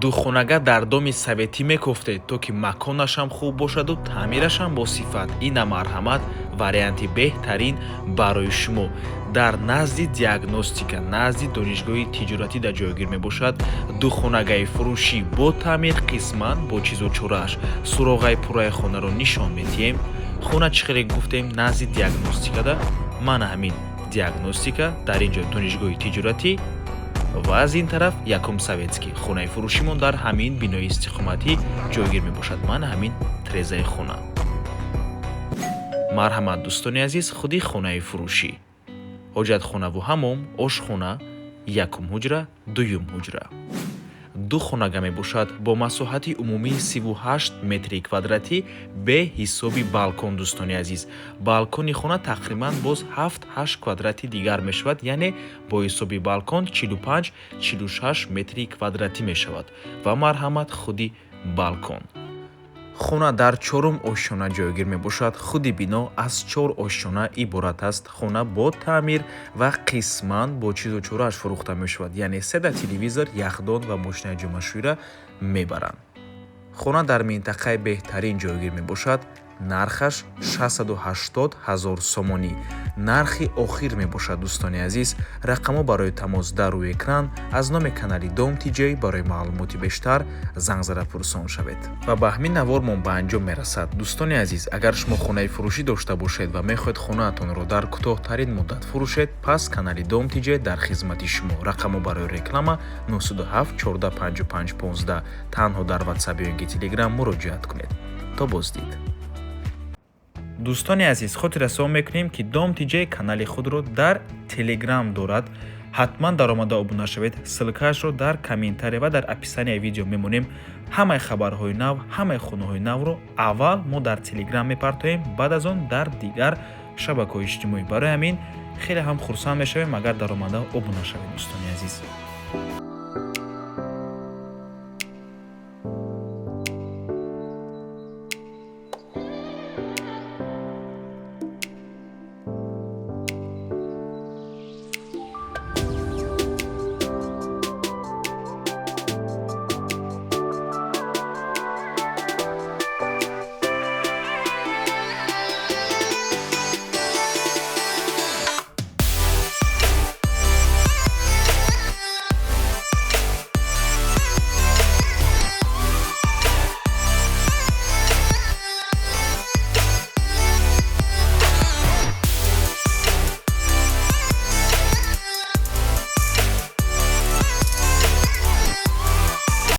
Духонага дар доми советӣ мекофтед, то ки маконашам хуб бошаду таъмирашам бо сифат. Ина, марҳамат, варианти беҳтарин барои шумо. Дар назди диагностика, назди донишгоҳи тиҷоратӣ дар ҷойгир мебошад. Духонагаи фурӯшӣ бо таъмир, қисман бо чизу чорааш. Суроғаи пурраи хонаро нишон медиҳем. Хона, чӣ хеле гуфтем, назди диагностикада. Мана ҳамин диагностика, дар ин ҷо донишгоҳи тиҷоратӣ ва аз ин тараф якум Советский. Хонаи фурӯшимон дар ҳамин бинои истиқоматӣ ҷойгир мебошад. Мана ҳамин трезаи хона. Марҳамат, дӯстони азиз, худи хонаи фурӯшӣ: ҳоҷатхонаву ҳамом, ошхона, якум ҳуҷра, дуюм ҳуҷра. Ду хонага мебошад бо масоҳати умумии 38 метри квадратӣ бе ҳисоби балкон. Дӯстони азиз, балкони хона тақрибан боз 7-8 квадрати дигар мешавад, яъне бо ҳисоби балкон 45-46 метри квадратӣ мешавад. Ва марҳамат, худи балкон. Хона дар чорум ошёна ҷойгир мебошад. Худи бино аз чор ошёна иборат аст. Хона бо таъмир ва қисман бо чизу чорааш фурӯхта мешавад, яъне седа телевизор, яхдон ва мошинаи ҷомашӯйра мебаранд. Хона дар минтақаи беҳтарин ҷойгир мебошад. Нархаш 680 ҳазор сомонӣ, нархи охир мебошад. Дӯстони азиз, рақамҳо барои тамос дар рӯи экран. Аз номи канали Дом Тиҷей барои маълумоти бештар занг зада пурсон шавед. Ва ба ҳамин навормон ба анҷом мерасад. Дӯстони азиз, агар шумо хонаи фурӯшӣ дошта бошед ва мехоҳед хонаатонро дар кӯтоҳтарин муддат фурӯшед, пас канали Дом Тиҷей дар хизмати шумо. Рақамҳо барои реклама 907 14 55 15. Танҳо дар Ватсап ё ин ки Телеграм муроҷиат кунед. То боздид. Дӯстони азиз, хотиррасон мекунем, ки Дом Тиҷей канали худро дар Телеграм дорад. Ҳатман даромада обуна шавед. Ссылкаашро дар комментария ва дар описанияи видео мемонем. Ҳамаи хабарҳои нав, ҳамаи хонаҳои навро аввал мо дар Телеграм мепартоем, баъд аз он дар дигар шабакаҳои иҷтимоӣ. Барои ҳамин хеле ҳам хурсанд мешавем, агар даромада обуна шавед, дӯстони азиз.